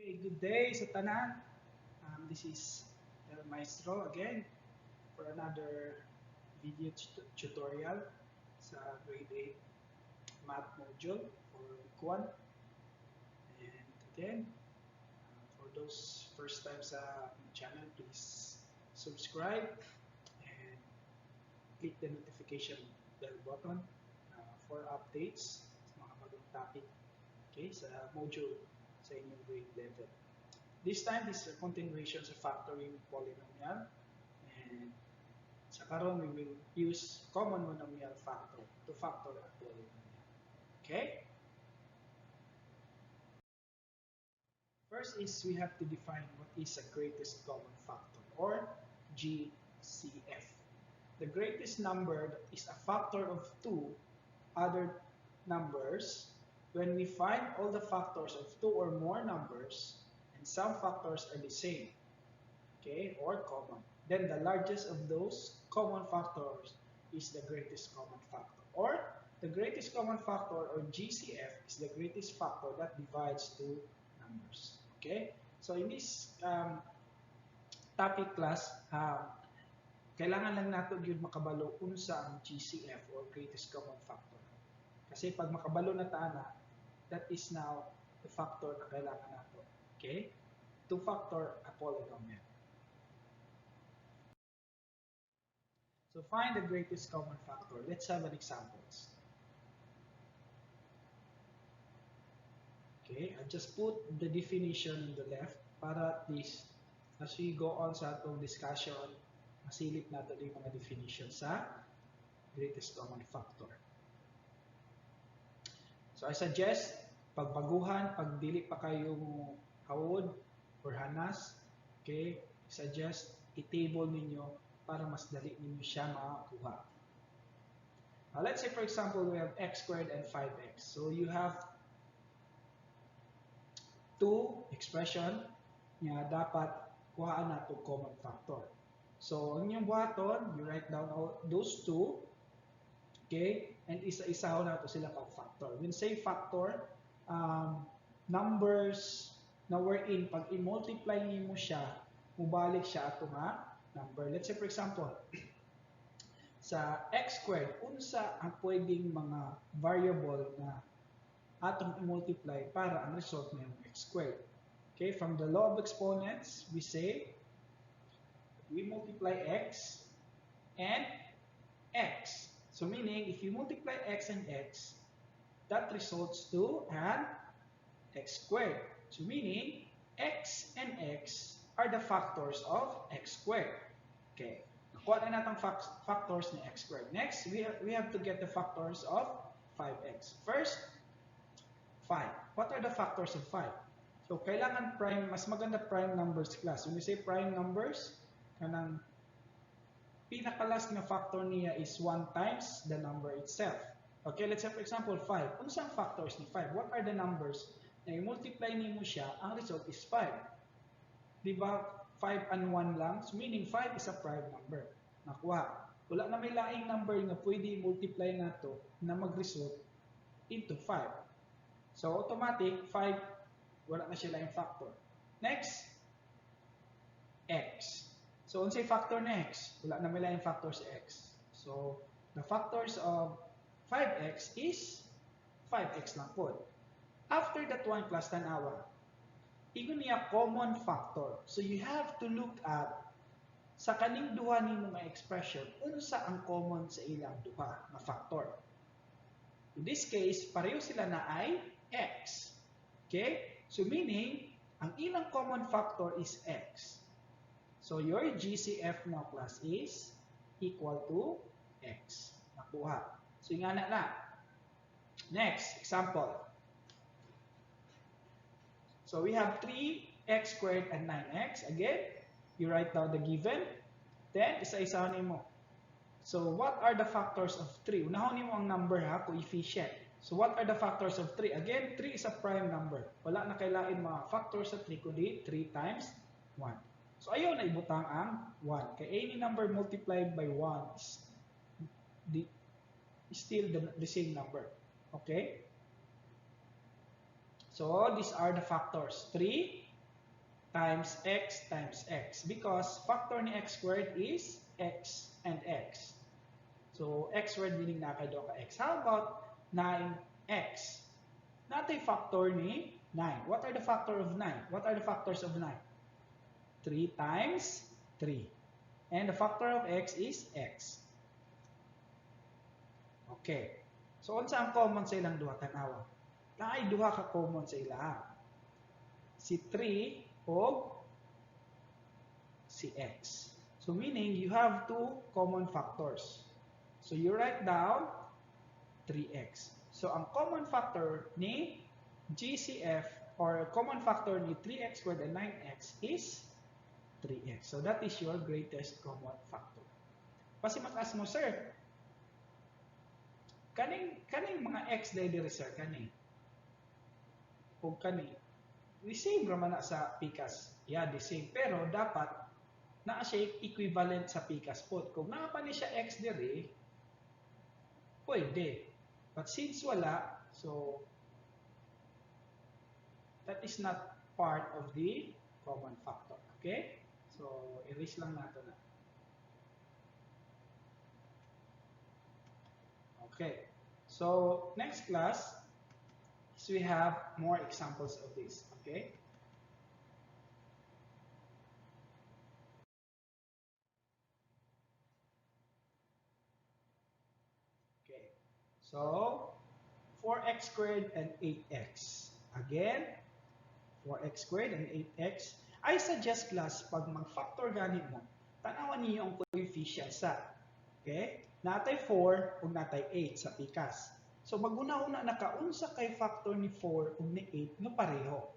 Okay, good day sa tanan. This is El Maestro again for another video tutorial sa Grade 8 Math module for week 1. And again, for those first time sa channel, please subscribe and click the notification bell button for updates sa mga bagong topic, okay, sa module sa inyong grade level. This time, this is a continuation sa factoring polynomial. And sa karon, we will use common monomial factor to factor a polynomial. Okay? First is we have to define what is a greatest common factor, or GCF. The greatest number that is a factor of two other numbers when we find all the factors of two or more numbers and some factors are the same, okay, or common. Then the largest of those common factors is the greatest common factor. Or the greatest common factor, or GCF, is the greatest factor that divides two numbers. Okay? So in this topic, class, kailangan lang nato gyud makabalo unsa ang GCF or greatest common factor. Kasi pag makabalo na ta ana, that is now the factor na kailangan nato. Okay? To factor a polynomial. So find the greatest common factor. Let's have an examples. Okay, I just put the definition on the left para at least as we go on sa atong discussion, masilip nato yung mga definition sa greatest common factor. So I suggest, pagbaguhan, pag dili pa kayo hawod or hanas, okay, suggest i-table ninyo para mas dali ninyo siya makakuha. Now, let's say, for example, we have x squared and 5x. So you have two expression nga dapat kuhaan nato common factor. So ang inyong buhaton, you write down all those two, okay, and isa-isaho nato sila pag factor. When say factor, numbers na wherein pag i-multiply nimo siya, mubalik siya ato nga number. Let's say, for example, sa x squared, unsa ang pwedeng mga variable na atong i-multiply para ang result na yung x squared? Okay, from the law of exponents, we say we multiply x and x. So meaning, if you multiply x and x, that results to an x squared. So meaning, x and x are the factors of x squared. Okay, nakuha na natin factors ni x squared. Next, we have to get the factors of 5x. First, 5. What are the factors of 5? So, kailangan prime, mas maganda prime numbers, class. When we say prime numbers, kanang pinaka-last nga factor niya is 1 times the number itself. Okay, let's say, for example, 5. Unsang factors ni 5? What are the numbers na i-multiply nimo siya, ang result is 5? Di ba 5 and 1 lang? So meaning 5 is a prime number. Nakuha. Wala na may laing number nga pwede i-multiply nato na mag-result into 5. So automatic, 5, wala na siya laing factor. Next, x. So unsay factor ni x? Wala na may laing factor sa x. So the factors of 5x is 5x lang po. After that one, class, tanawa, ingon niya common factor. So you have to look at sa kaning duha nimo nga expression, unsa ang common sa ilang duha nga factor. In this case, pareho sila na ay x. Okay? So meaning, ang ilang common factor is x. So your GCF now, class, is equal to x. Nakuha. So ingana na. Next, example. So we have 3x squared and 9x. Again, you write down the given. Then, isa-isa nimo. So what are the factors of 3? Unahon nimo ang number ha, coefficient. So what are the factors of 3? Again, 3 is a prime number. Wala na kailain mga factors sa 3 kundi 3 times 1. So ayaw na ibutang ang 1. Kay any number multiplied by 1 is still the same number. Okay? So these are the factors. 3 times x times x because factor ni x squared is x and x. So, x squared meaning naa kay duha ka x. How about 9x? Naa tay factor ni 9. What are the factor of 9? What are the factors of 9? 3 times 3. And the factor of x is x. Okay. So, unsa ang common sa ilang duha? Tanawa. Naay duha ka common sa ila. Si 3 o si x. So, meaning you have two common factors. So, you write down 3x. So, ang common factor ni GCF or common factor ni 3x squared and 9x is 3x. So, that is your greatest common factor. Kasi mataas mo, "Sir, kaning mga x diri, sir, kani. O kani, the same raman na sa pikas." Yeah, the same. Pero dapat naa siya equivalent sa pikas po. Kung naa pa ni siya x diri, pwede. But since wala, so that is not part of the common factor. Okay? So, erase lang nato na. Okay. So, next class, is we have more examples of this. Okay? Okay. So, 4x squared and 8x. Again, 4x squared and 8x. I suggest, class, pag mag-factor gani mo, tanawan niyo ang coefficient sa. Okay? Naa tay 4 ug naa tay 8 sa pikas. So maghuna-huna na ka unsa kay factor ni 4 ug ni 8 nga pareho.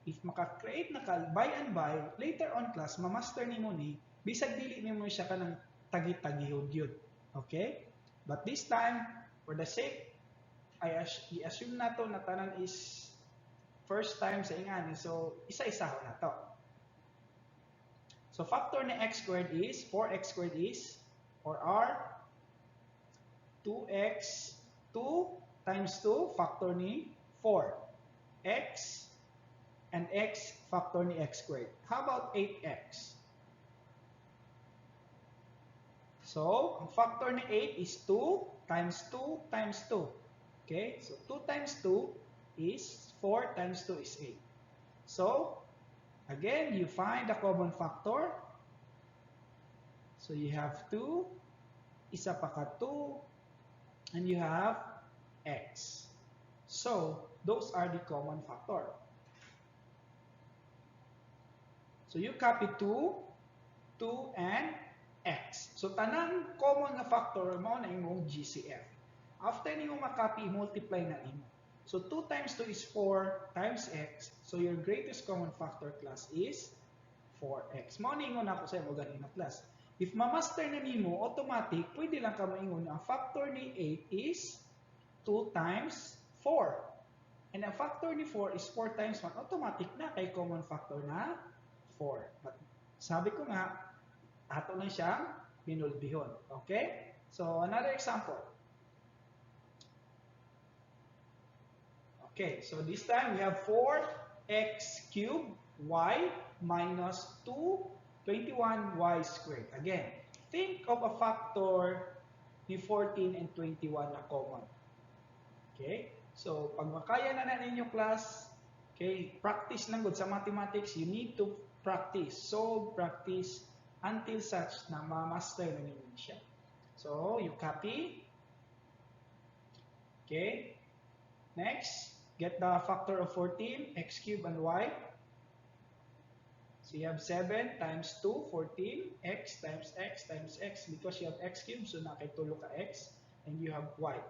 If maka-create na ka by and by, later on, class, ma-master nimo ni bisag dili nimo siya kanang tagi-tagihod yun. Okay? But this time, for the sake, I assume nato na tanan is first time sa ingani. So, isa-isa na to. So, factor ni x squared is, 4x squared is, or r, 2x, 2 times 2, factor ni 4. X, and x, factor ni x squared. How about 8x? So, ang factor ni 8 is 2 times 2 times 2. Okay? So, 2 times 2 is 4 times 2 is 8. So, again, you find the common factor. So, you have 2, isa pa ka 2, and you have x. So, those are the common factor. So, you copy 2, 2, and x. So, tanang common na factor, mao na imong GCF. After nimo makopy, multiply na nimo. So, 2 times 2 is 4 times x. So, your greatest common factor, class, is 4x. Mao ni ingon ako sa imo ganina, class. If ma-master na nimo, automatic, pwede lang ka maingon na ang factor ni 8 is 2 times 4. And ang factor ni 4 is 4 times 1. Automatic na kay common factor na 4. But sabi ko nga, ato na siyang binulbihon. Okay? So, another example. Okay, so this time we have 4x cubed y minus 2 21y squared. Again, think of a factor ni 14 and 21 na common. Okay? So, pag makaya na ninyo, class, okay, practice lang gud sa mathematics, you need to practice. So, practice until such na ma-master na ninyo siya. So, you copy. Okay. Next, get the factor of 14, x cubed and y. So you have 7 times 2, 14, x times x times x, because you have x cubed, so naa kay tulo ka x, and you have y.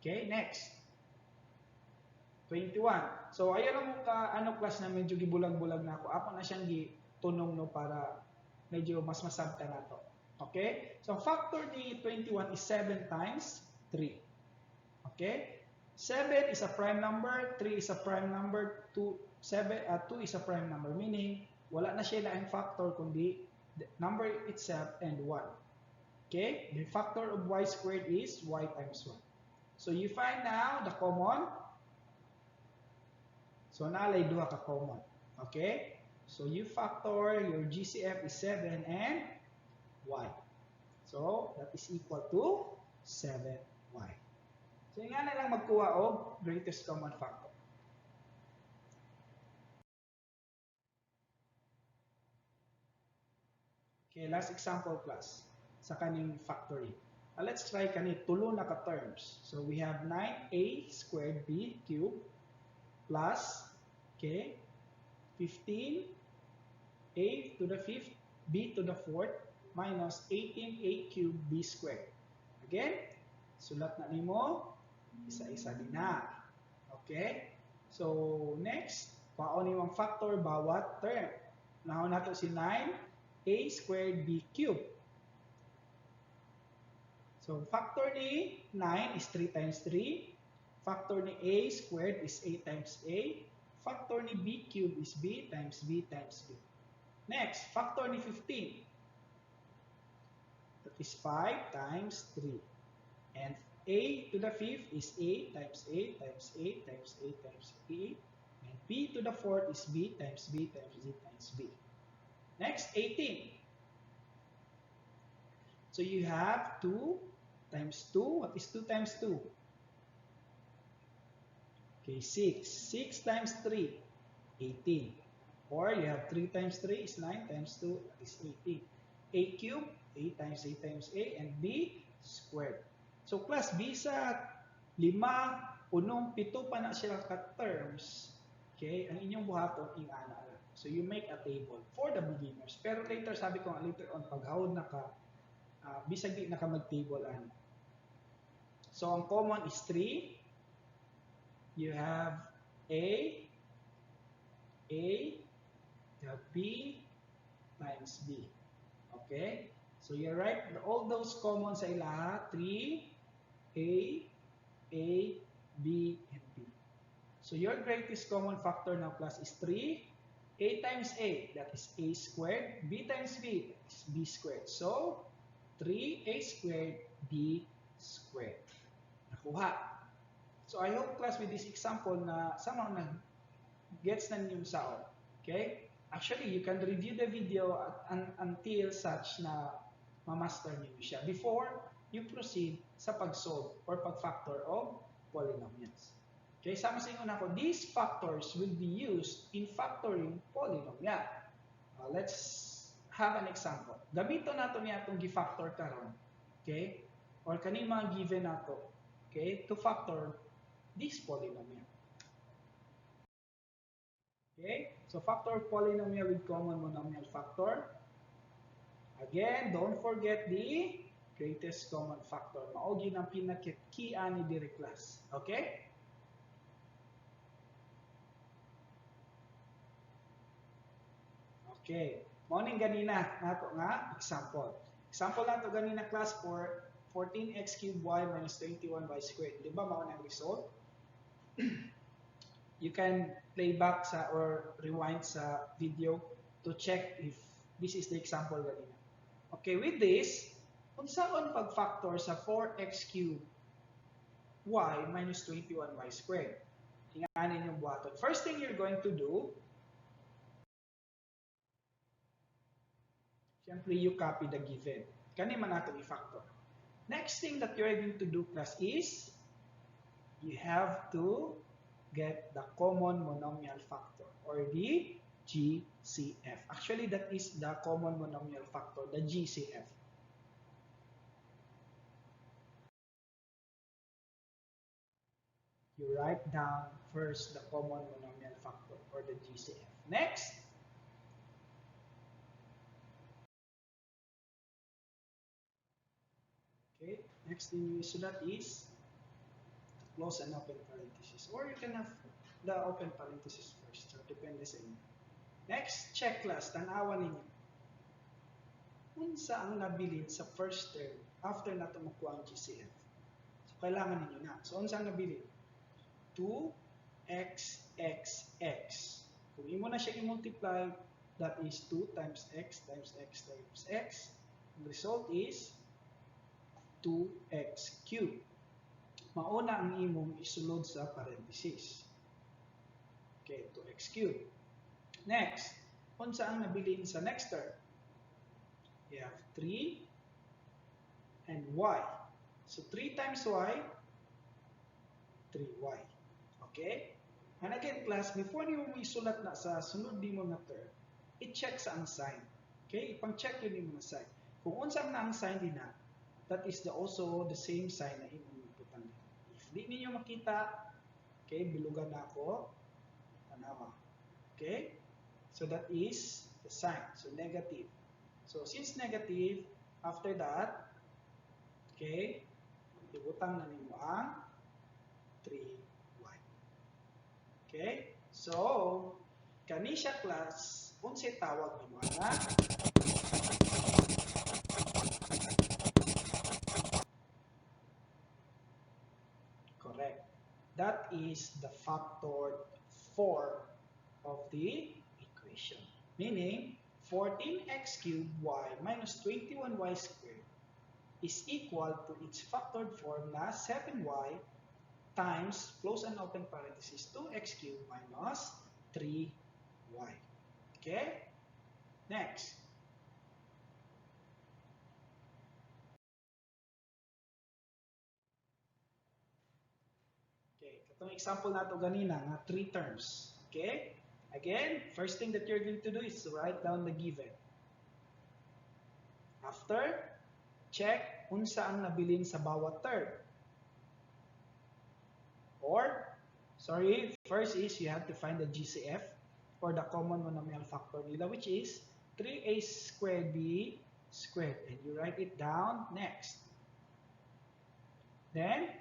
Okay, next. 21. So ayan mo ka, ano, class, na medyo gibulag-bulag na ako. Ako na siyang gitunong, no, para medyo mas masabta na to. Okay? So factor ni 21 is 7 times 3. Okay? 7 is a prime number, 3 is a prime number, 2, 7, 2 is a prime number. Meaning, wala na siya laing factor kundi the number itself and 1. Okay? The factor of y squared is y times 1. So you find now the common. So naa lay duha ka common. Okay? So you factor your GCF is 7 and y. So that is equal to 7y. So nga na lang magkuha og greatest common factor. Okay, last example, class, sa kaning factoring. Let's try kani tulo na ka terms. So we have 9a squared b cubed plus, okay, 15a to the fifth b to the fourth minus 18a cubed b squared. Again, sulat na nimo isa-isa din na. Okay? So next, paon nimong factor bawat term. Nahon nato si 9a squared b cubed. So factor ni 9 is 3 times 3. Factor ni a squared is a times a. Factor ni b cubed is b times b times b. Next, factor ni 15. That is 5 times 3. And a to the fifth is a times a times a times a times a. And b to the fourth is b times b times b times b. Next, 18. So you have 2 times 2. What is 2 times 2? Okay, 6. 6 times 3, 18. Or you have 3 times 3 is 9 times 2 is 18. A cubed, a times a times a, and b squared. So class, bisa lima, unom, pito pa na sila ka terms, okay, ang inyong buhaton, ingana lang. So you make a table for the beginners. Pero later, sabi ko nga, later on, pag hawod na ka, bisag di na ka mag-table ani. So ang common is 3. You have A, you have B times B. Okay? So you write all those common sa ilaha, 3, A, B, and B. So your greatest common factor now, class, is 3. A times A, that is A squared. B times B, that is B squared. So, 3A squared B squared. Nakuha. So I hope, class, with this example na somehow na gets na ninyong saon. Okay? Actually, you can review the video until such na ma-master niyo siya before you proceed sa pag-solve or pag-factor of polynomials. Okay, sama sa inyo na ako, these factors will be used in factoring polynomial. Let's have an example. Gamito nato niya itong gi-factor karon. Okay? Or kaning mga given nato. Okay? To factor this polynomial. Okay? So factor polynomial with common monomial factor. Again, don't forget the greatest common factor. Mao gyud ang pinaka-key ani diri, class. Okay? Okay. Mao ning ganina nato nga example. Example nato ganina, class, for 14x cubed y minus 21y squared. Di ba mao nang result? You can play back sa or rewind sa video to check if this is the example ganina. Okay, with this, unsaon pag-factor sa 4x cubed y minus 21y squared? Tinganin yung buhaton. First thing you're going to do, siyempre you copy the given. Kani man nato i-factor. Next thing that you're going to do, class, is you have to get the common monomial factor or the GCF. Actually, that is the common monomial factor, the GCF. You write down first the common monomial factor or the GCF. Next, okay, next thing you sulat is close and open parenthesis, or you can have the open parenthesis first. So depende sa inyo. Next, check, class, tanawa ninyo. Unsa ang nabilin sa first term after na makuha ang GCF? So kailangan ninyo na. So unsa ang nabilin? 2xxx. Kung imo na siya i-multiply, that is 2 times x times x times x. The result is 2x cubed. Mauna ang imong isulod sa parenthesis. Okay, 2x cubed. Next, Unsa ang nabilin sa next term? You have 3 and y. So 3 times y, 3y. Okay? And again, class, before nimo isulat na sa sunod nimo nga term, i-check sa ang sign. Okay? Ipang-check gyud nimo nga sign. Kung unsa ang naang sign dinha, that is the also the same sign na imong ibutang. If di ninyo makita, okay, bilugan na ako, tanawa. Okay? So that is the sign. So negative. So since negative, after that, okay, ibutang na nimo ang 3y. Okay? So, kani siya, class, unsay tawag nimo ana? Correct. That is the factored form of the equation. Meaning, 14x cubed y minus 21y squared is equal to its factored form na 7y times close and open parenthesis 2x cubed minus 3y. Okay? Next. Okay, katong example nato ganina nga 3 terms. Okay? Again, first thing that you're going to do is to write down the given. After, check unsa ang nabilin sa bawat term. Or, sorry, first is you have to find the GCF or the common monomial factor nila, which is 3a squared b squared. And you write it down next. Then,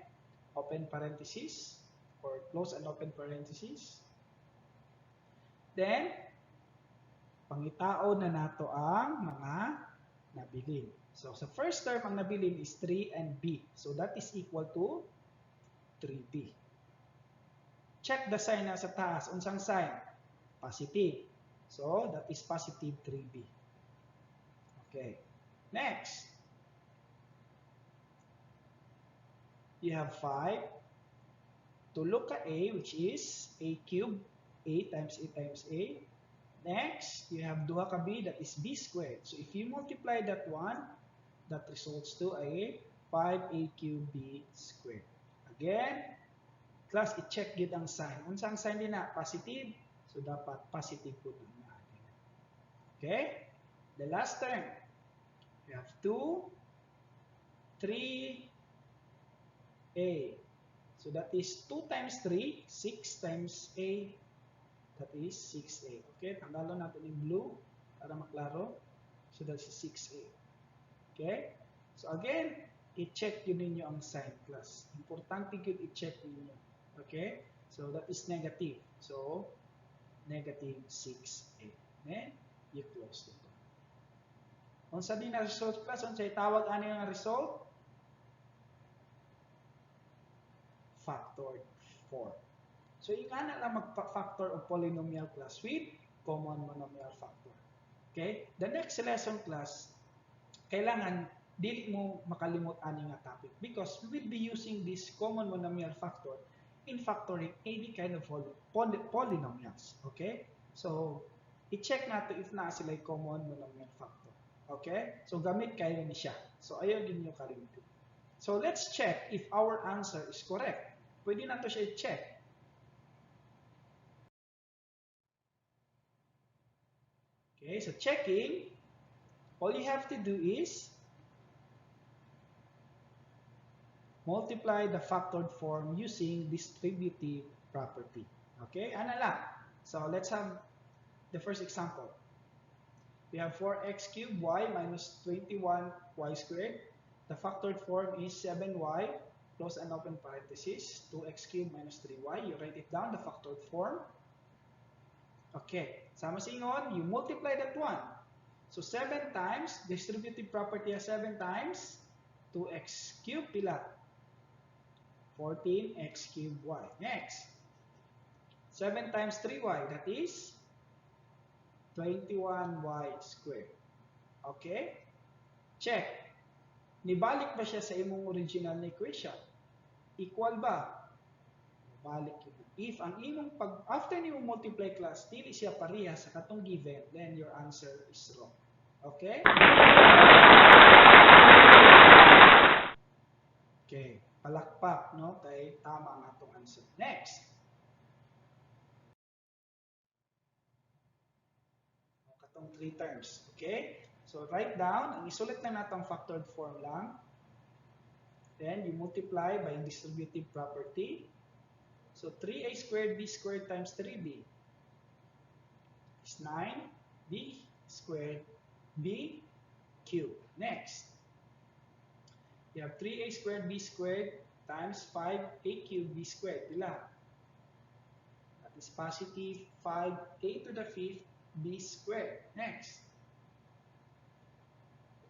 open parenthesis or close and open parenthesis. Then, pangitaon na nato ang mga nabilin. So, sa first term, ang nabilin is 3 and b. So, that is equal to 3b. Check the sign na sa taas. Unsang sign? Positive. So, that is positive 3b. Okay. Next. You have 5. Tulo ka a, which is a cubed, a times a times a. Next, you have duha ka b, that is b squared. So, if you multiply that one, that results to a 5a cubed b squared. Again, class, i-check gyud ang sign. Unsa ang sign dinha? Positive. So, dapat positive po na. Okay? The last term, we have 2, 3, a. So, that is 2 times 3, 6 times a. That is 6a. Okay? Tanggalon natin yung blue para maklaro. So, that's 6a. Okay? So, again, i-check yun ninyo ang sign, class. Importante yun i-check ninyo. Okay? So, that is negative. So, negative 6a. Then, you close it. Unsa din na result, class? Unsa itawag ani nga result? Factored form. So, yung ana lang mag-factor of polynomial, class, with common monomial factor. Okay? The next lesson, class, kailangan dili mo makalimot ani nga topic because we will be using this common monomial factor in factoring any kind of polynomials. Okay? So, i-check nato if naa sila common monomial factor. Okay? So, gamit kayo ni siya. So, ayaw din nyo kalimutin. So, let's check if our answer is correct. Pwede nato siya i-check. Okay, so checking, all you have to do is multiply the factored form using distributive property. Okay, ana lang. So let's have the first example. We have 4x cubed y minus 21y squared. The factored form is 7y close and open parenthesis, 2x cubed minus 3y. You write it down, the factored form. Okay, sama singon, you multiply that one. So 7 times, distributive property has 7 times 2x cubed pila? 14x cubed y. Next, 7 times 3y, that is 21y squared. Okay? Check. Nibalik ba siya sa imong original na equation? Equal ba? Balik yun. If ang imong pag after nimo multiply, class, dili siya pareha sa katong given, then your answer is wrong. Okay? Okay, palakpak, no? Kay tama ang atong answer. Next. Katong three terms. Okay? So write down, ang isulit na natong factored form lang. Then you multiply by distributive property. So 3a squared b squared times 3b is 9b squared b cubed. Next, you have 3a squared b squared times 5a cubed b squared. Pila? That is positive 5a to the fifth b squared. Next,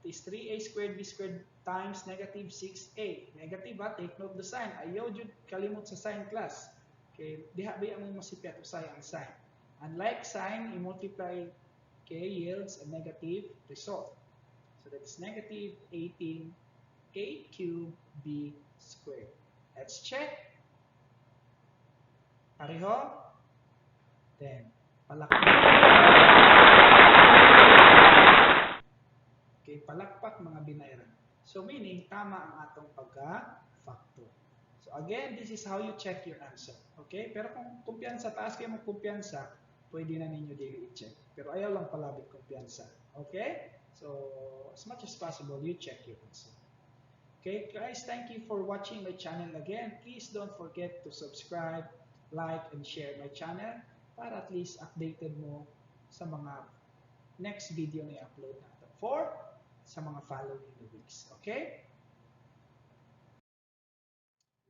it is 3a squared b squared times negative 6a. Negative ha, take note the sign. Ayaw jud kalimot sa sign, class. Okay, diha ba mo masipyat usay ang sign. Unlike sign, i-multiply, okay, yields a negative result. So that's negative 18a cubed b squared. Let's check. Pareho? Then, palakpak. Okay, palakpak, mga binayran. So meaning, tama ang atong pagka-factor. So again, this is how you check your answer. Okay? Pero kung kumpiyansa, taas kayo mong kumpiyansa, pwede na ninyo dili i-check. Pero ayaw lang palabig kumpiyansa. Okay? So, as much as possible, you check your answer. Okay, guys, thank you for watching my channel again. Please don't forget to subscribe, like, and share my channel para at least updated mo sa mga next video na i-upload natin for sa mga following weeks. Okay?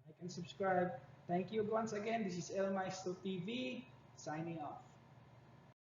Like and subscribe. Thank you once again. This is El Maestro TV signing off.